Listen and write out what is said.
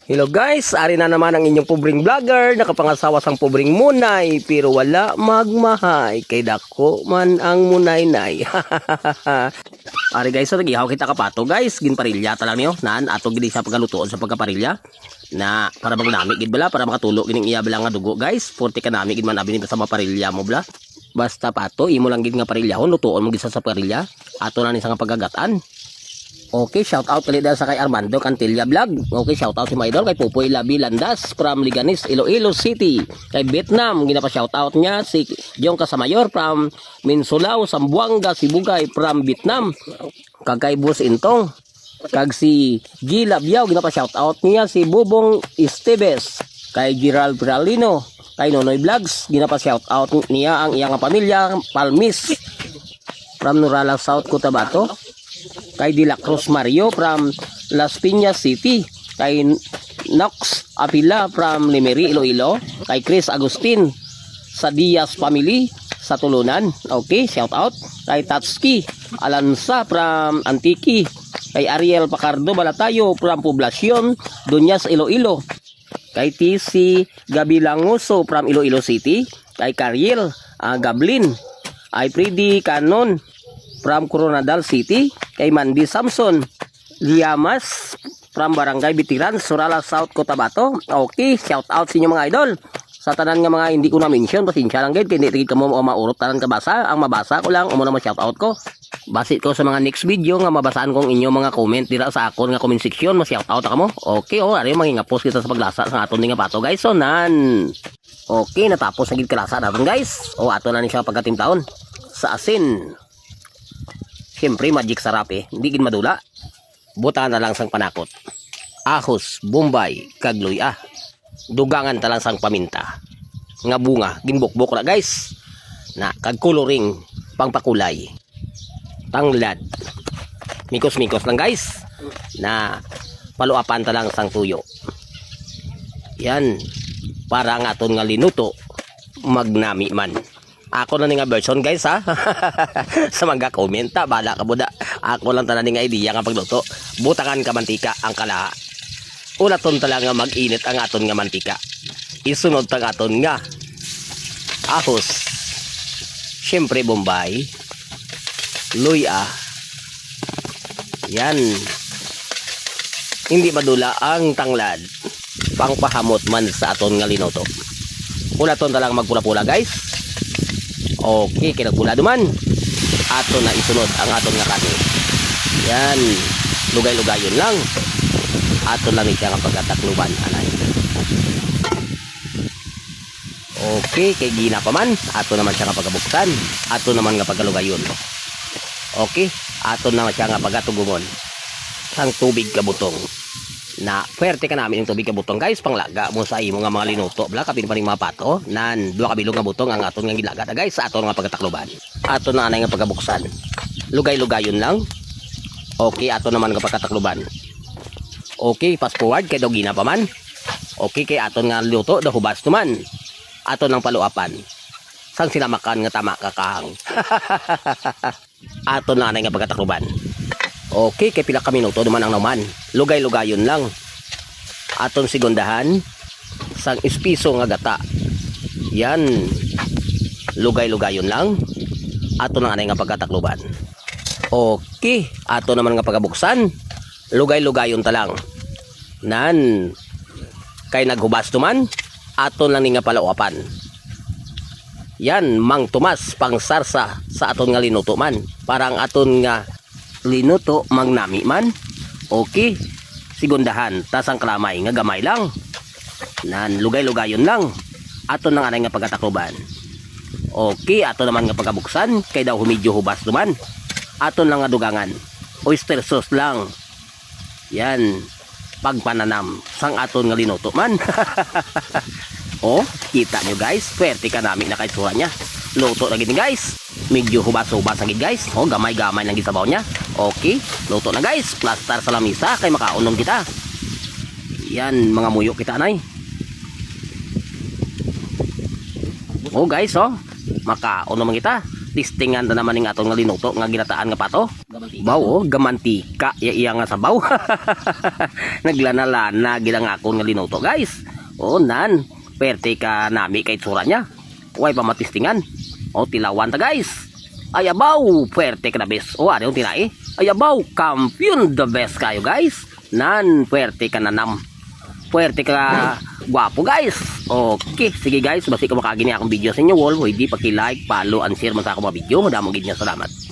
Hello guys, ari na naman ang inyong pobreng vlogger, nakapangasawa sang pobreng munay, pero wala magmahay, kay dako man ang munay-nay. Ari guys, so nagihaw kita kapato guys, ginparilya ta lang niyo, naan ato gid sa pagalutoon sa pagkaparilya. Na para magnami gid bala para makatulo gining iya bala nga dugo guys, forte ka nami gid man abi ni sa maparilya mo bala. Basta pato, imo lang gid nga parilyahon, lutuon mo gid sa parilya. Ato na ni sa nga pagagatan. Okay, shout out ulit sa kay Armando Cantilla Vlog. Okay, shout out si my idol kay Pupoy Labi Landas from Liganes, Iloilo City. Kay Vietnam, ginapa shout out niya si Jong Casamayor from Minsulao, Zamboanga, Sibugay from Vietnam. Kag kay Boss Intong. Kag si G Labiao, ginapa shout out niya si Bubong Esteves. Kay Gerald Bralino, kay Nonoy Vlogs, ginapa shout out niya ang iyang pamilya Palmis from Norala, South Cotabato. Kay De La Cruz Mario from Las Piñas City, kay Nox Apila from Lemery, Iloilo, kay Chris Agustin sa Diaz family sa Tulunan. Okay, shout out. Kay Tatsuki Alansa from Antique, kay Ariel Pacardo Balatayo from Poblacion, Dunyas, Iloilo. Kay TC Gabilanguso from Iloilo City, kay Cariel Gablin, ay Pridi Canon from Coronadal City, kay Mandy Samson Liamas from Barangay Bitiran, Surala, South Cotabato. Okay, shout out sa inyo mga idol. Sa tanan nga mga hindi ko na-mention, pasensya lang gid, kay hindi tigid kamo maurot tanan kabasa. Ang mabasa ko lang, amo na ma-shout out ko. Basit ko sa mga next video nga mabasaan kong inyo mga comment dira sa akon nga comment section, ma-shout out ka mo. Okay, oh, ari mangingapos kita sa paglasa sa aton nga pato guys. So nan. Okay, natapos na gid kalasa naton guys. O ato na ni siya pagkatimtaon sa asin. Siyempre, magic sarap eh. Hindi gid madula. Buta na lang sang panakot. Ahos, bombay, kag luya. Dugangan ta lang sang paminta. Nga bunga, ginbukbok na guys. Na, kag coloring, pangpakulay. Tanglad. Mikos-mikos lang guys. Na, paluapan ta lang sang tuyo. Yan. Para nga aton nga linuto, magnami man. Ako na ni nga version guys ha. Sa mga komenta, bala ka buda. Ako lang tanan ni nga idea nga pagluto. Butangan ka mantika ang kalaha. Ulaton ta lang nga mag-init ang aton nga mantika. Isunod tang aton nga ahos. Siyempre bombay. Luya. Yan. Hindi madula ang tanglad. Pangpahamot man sa aton nga linuto. Ulaton ta lang magpula-pula guys. Okay, kinagpula duman. Ato na isunod ang aton nga karne. Yan. Lugay-lugayon lang. Ato lang siya nga pagkatakluban anay. Okay, kay gina pa man. Ato naman siya nga pagkabuksan. Ato naman nga pagkalugayon. Okay, ato naman siya nga pagkatugumon. Sang tubig kabutong na pwerte ka namin yung tubig kabutong guys, panglaga mo sa imo nga mga linuto bla kapin pa ning mga pato. Nan 2 ka bilog nga butong ang aton nga gilaga na guys sa aton nga pagkatakluban. Ato na anay nga pagkabuksan, lugay-lugayon lang. Okay, ato naman nga pagkatakluban. Okay, fast forward kay daw gina pa man. Okay, kay aton nga luto daw hubas naman. Aton ang paluapan sang sinamakan nga tama kakahang. Aton na anay nga pagkatakluban. Okay, kay pila ka minuto duman ang naman. Lugay-lugayon lang. Aton sigundahan sang ispiso nga gata. Yan. Lugay-lugayon lang. Ato na anay nga pagkatakluban. Okay, ato naman nga pagkabuksan. Lugay-lugayon ta lang. Nan kay naghubas duman, aton lang ni nga palauapan. Yan, Mang Tomas pangsarsa sa aton nga linuto man. Parang aton nga linuto magnami man. Okay, sigundahan tas ang kalamay nga gamay lang. Nan lugay-lugayon lang. Aton nang anay nga pagkatakluban. Okay, ato naman nga pagkabuksan kay daw humidyo hubas duman. Aton lang nga dugangan. Oyster sauce lang. Yan, pagpananam sang aton nga linuto man. Oh, kita nyo guys, swerte ka namin na kaitsura niya. Luto na gid ni guys. Medyo hubas-hubas na gid guys. Oh, gamay-gamay lang gid sabaw niya. Okay, luto na guys. Plaster sa lamisa kay makaunom kita. Yan, mga muyo kita anay. Oh guys, oh. Makaon naman kita. Testingan ta naman ning aton nga linuto nga ginataan nga pato. Baw oh, gamantika ya iya nga sabaw. Naglana-lana gid ang akon nga linuto, guys. Oh nan, perte ka nami kay tsura niya. Way pa matistingan. Oh, tilawan ta, guys. Ay abaw, puwerte ka na best. Oh, ano yung tinai? Ay abaw, kampiyon the best kayo, guys. Nan, puwerte ka na nam. Puwerte ka gwapo, guys. Okay, sige guys, basi ko makagi ni akong video sa inyo wall, pwede paki-like, follow and share man sa akong mga video. Madamo gid niya salamat.